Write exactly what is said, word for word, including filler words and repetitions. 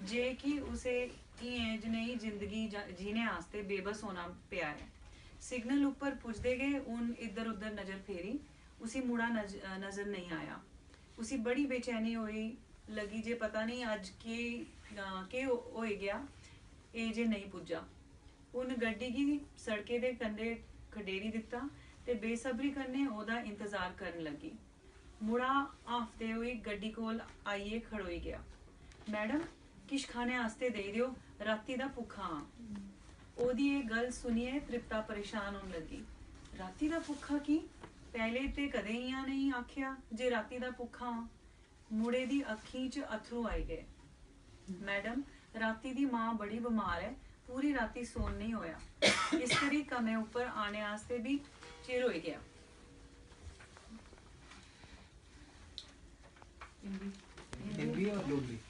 जे कि उसे इ'यें जनेही जिंदगी जा- जीने आस्तै बेबस होना पेआ ऐ। सिग्नल उप्पर पुजदे गै उन इद्धर उद्धर नजर फेरी। उसी मुड़ा नज- नजर नेईं आया। उसी बड़ी बेचैनी होई लगी जे पता नेईं अज्ज केह् अ, केह् हो- होई गेआ, एह् जे नेईं पुज्जा। उन गड्डी गी सड़कै दे कंढे खडेरी दित्ता ते बेसब्री कन्नै ओह्दा इंतजार करन लगी। मुड़ा हाफदे होई गड्डी कोल आइयै खड़ोई गेआ। "मैडम, किश खाने आस्तै देई देओ, राती दा भुक्खा आं।" ओह्दी एह् गल्ल सुनियै तृप्ता परेशान होन लगी। "राती दा भुक्खा की? पैह्ले ते कदें इ'यां नेईं आखेआ जे राती दा भुक्खा आं।" मुड़े दी अक्खीं च अत्थरू आई गे। "मैडम, राती दी मां बड़ी बमार ऐ, पूरी राती सौन नेईं होया, इस करी कमरे उप्पर आने आस्तै बी चिर होई गेआ।" हिंदी और डोगरी।